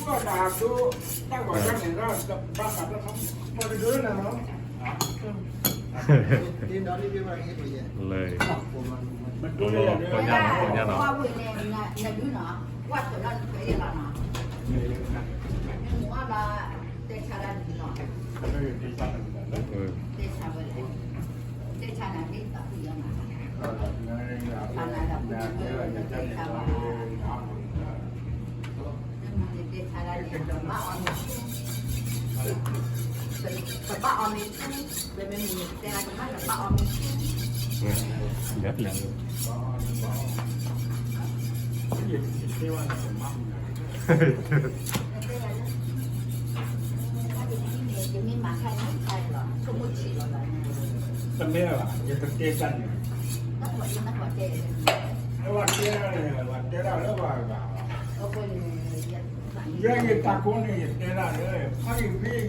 လၢ ပညါနီၤ ပညါနီၤ တမ့ၢ်ဘၣ် ယတတဲတၢ်န့ၣ် အဝဲတဲဒၣ်န့ၣ် အဝဲတဲဒၣ်လၢပှၤဂၤဘၣ် ယဲယတၢ်ကိးန့ၣ် ယတဲဒၣ်လၢ ဖးယံၤဖ့